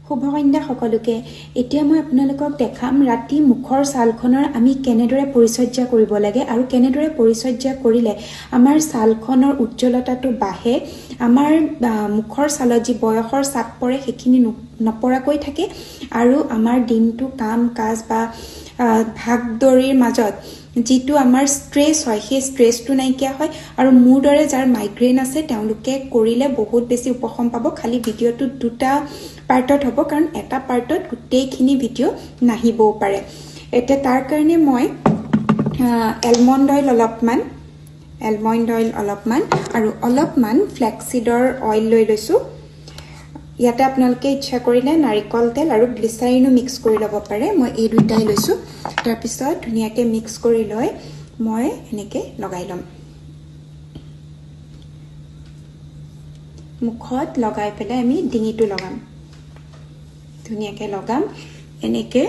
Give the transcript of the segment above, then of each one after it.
শুভ সন্ধ্যা সকলোকে। এতিয়া মই আপোনালোকক দেখাম ৰাতি মুখৰ ছালখনৰ আমি কেনেদৰে পৰিচৰ্যা কৰিব লাগে আৰু কেনেদৰে পৰিচৰ্যা কৰিলে আমাৰ ছালখনৰ উজ্জ্বলতাটো বাঢ়ে, আমাৰ মুখৰ ছালত যি বয়সৰ চাপ পৰে সেইখিনি নপৰাকৈ থাকে আৰু আমাৰ দিনটো কাম কাজ বা ভাগ দৰিৰ মাজত যিটো আমাৰ ষ্ট্ৰেছ হয় সেই ষ্ট্ৰেছটো নাইকিয়া হয়। আৰু মোৰ দৰে যাৰ মাইগ্ৰেইন আছে তেওঁলোকে কৰিলে বহুত বেছি উপশম পাব। খালি ভিডিঅ'টো দুটা পাৰ্টত হ'ব, কাৰণ এটা পাৰ্টত গোটেইখিনি ভিডিঅ' নাহিবও পাৰে। এতিয়া তাৰ কাৰণে মই এলমণ্ড অইল অলপমান আৰু অলপমান ফ্লেক্সিডৰ অইল লৈ লৈছোঁ। ইয়াতে আপোনালোকে ইচ্ছা কৰিলে নাৰিকল তেল আৰু গ্লিচাৰিনো মিক্স কৰি ল'ব পাৰে। মই এই দুটাই লৈছোঁ। তাৰপিছত ধুনীয়াকৈ মিক্স কৰি লৈ মই এনেকৈ লগাই ল'ম। মুখত লগাই পেলাই আমি ডিঙিটো লগাম, ধুনীয়াকৈ লগাম এনেকৈ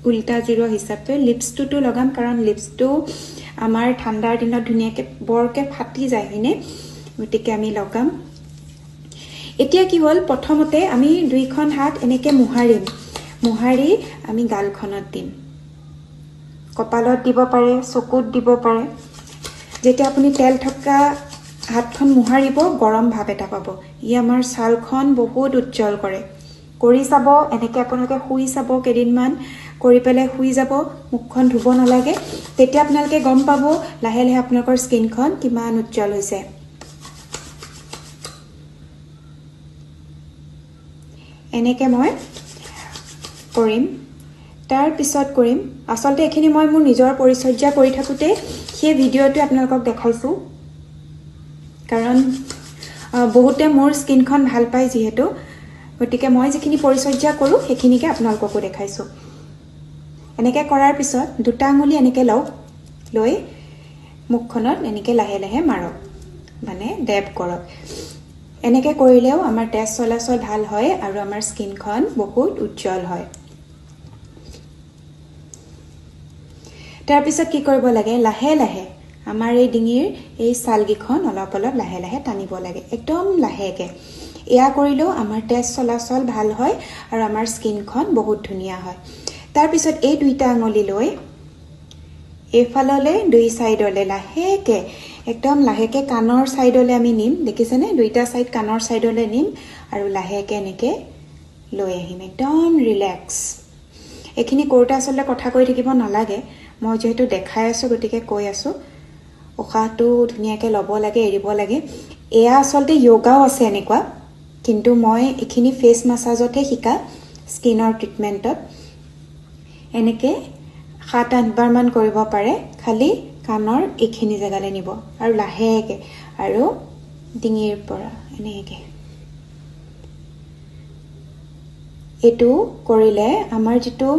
উল্টা জিৰোৱা হিচাপে। লিপছটোতো লগাম, কাৰণ লিপছটো আমাৰ ঠাণ্ডাৰ দিনত ধুনীয়াকৈ বৰকৈ ফাটি যায় হয়নে, গতিকে আমি লগাম। এতিয়া কি হ'ল, প্ৰথমতে আমি দুইখন হাত এনেকৈ মোহাৰিম, মোহাৰি আমি গালখনত দিম, কপালত দিব পাৰে, চকুত দিব পাৰে। যেতিয়া আপুনি তেল থকা হাতখন মোহাৰিব গৰম ভাৱ এটা পাব, ই আমাৰ ছালখন বহুত উজ্জ্বল কৰে। কৰি চাব এনেকৈ, আপোনালোকে শুই চাব কেইদিনমান, কৰি পেলাই শুই যাব, মুখখন ধুব নালাগে, তেতিয়া আপোনালোকে গম পাব লাহে লাহে আপোনালোকৰ স্কিনখন কিমান উজ্জ্বল হৈছে। এনেকৈ মই কৰিম। তাৰপিছত কৰিম, আচলতে এইখিনি মই মোৰ নিজৰ পৰিচৰ্যা কৰি থাকোঁতে সেই ভিডিঅ'টোৱে আপোনালোকক দেখাইছোঁ, কাৰণ বহুতে মোৰ স্কিনখন ভাল পায় যিহেতু, গতিকে মই যিখিনি পৰিচৰ্যা কৰোঁ সেইখিনিকে আপোনালোককো দেখাইছোঁ। এনেকৈ কৰাৰ পিছত দুটা আঙুলি এনেকৈ লওক, লৈ মুখখনত এনেকৈ লাহে লাহে মাৰক, মানে ডেব কৰক। এনেকৈ কৰিলেও আমাৰ তেজ চলাচল ভাল হয় আৰু আমাৰ স্কিনখন বহুত উজ্জ্বল হয়। তাৰপিছত কি কৰিব লাগে, লাহে লাহে আমাৰ এই ডিঙিৰ এই ছালকেইখন অলপ অলপ লাহে লাহে টানিব লাগে, একদম লাহেকৈ। এয়া কৰিলেও আমাৰ তেজ চলাচল ভাল হয় আৰু আমাৰ স্কিনখন বহুত ধুনীয়া হয়। তাৰপিছত এই দুইটা আঙুলি লৈ এইফাললৈ দুই ছাইডলৈ লাহেকৈ, একদম লাহেকৈ কাণৰ ছাইডলৈ আমি নিম, দেখিছেনে, দুইটা ছাইড কাণৰ ছাইডলৈ নিম আৰু লাহেকৈ এনেকৈ লৈ আহিম, একদম ৰিলেক্স। এইখিনি কৰোঁতে আচলতে কথা কৈ থাকিব নালাগে, মই যিহেতু দেখাই আছোঁ গতিকে কৈ আছোঁ। উশাহটো ধুনীয়াকৈ ল'ব লাগে, এৰিব লাগে। এয়া আচলতে য়োগাও আছে এনেকুৱা, কিন্তু মই এইখিনি ফেচ মাছাজতহে শিকা, স্কিনৰ ট্ৰিটমেণ্টত। এনেকৈ 7-8 বাৰমান কৰিব পাৰে, খালি কাণৰ এইখিনি জেগালৈ নিব আৰু লাহেকৈ আৰু ডিঙিৰ পৰা এনেকৈ। এইটো কৰিলে আমাৰ যিটো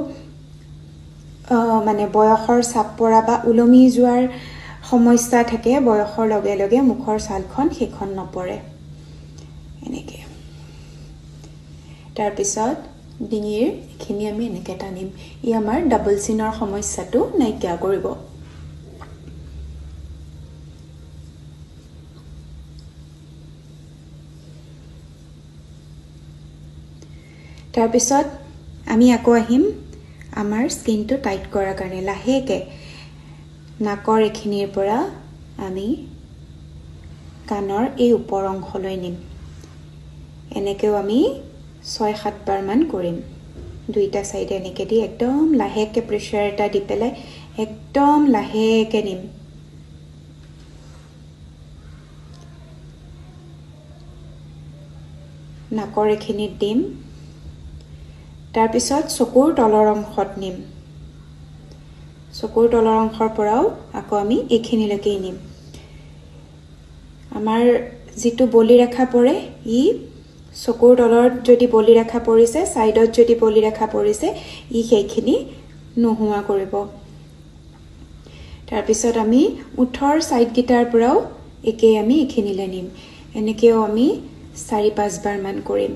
মানে বয়সৰ চাপ পৰা বা ওলমি যোৱাৰ সমস্যা থাকে বয়সৰ লগে লগে মুখৰ ছালখন সেইখন নপৰে এনেকৈ। তাৰপিছত ডিঙিৰ এইখিনি আমি এনেকৈ টানিম, ই আমাৰ ডাবল চিনৰ সমস্যাটো নাইকিয়া কৰিব। তাৰপিছত আমি আকৌ আহিম আমাৰ স্কিনটো টাইট কৰাৰ কাৰণে। লাহেকৈ নাকৰ এইখিনিৰ পৰা আমি কাণৰ এই ওপৰ অংশলৈ নিম, এনেকৈও আমি 6-7 বাৰমান কৰিম। দুইটা ছাইডে এনেকৈ দি একদম লাহেকৈ প্ৰেছাৰ এটা দি পেলাই একদম লাহেকৈ নিম। নাকৰ এইখিনিত দিম, তাৰপিছত চকুৰ তলৰ অংশত নিম, চকুৰ তলৰ অংশৰ পৰাও আকৌ আমি এইখিনিলৈকে নিম। আমাৰ যিটো বলিৰেখা পৰে, ই চকুৰ তলত যদি বলিৰেখা পৰিছে, ছাইডত যদি বলিৰেখা পৰিছে, ই সেইখিনি নোহোৱা কৰিব। তাৰপিছত আমি ওঠৰ ছাইডকেইটাৰ পৰাও একেই আমি এইখিনিলৈ নিম, এনেকৈও আমি 4-5 বাৰমান কৰিম।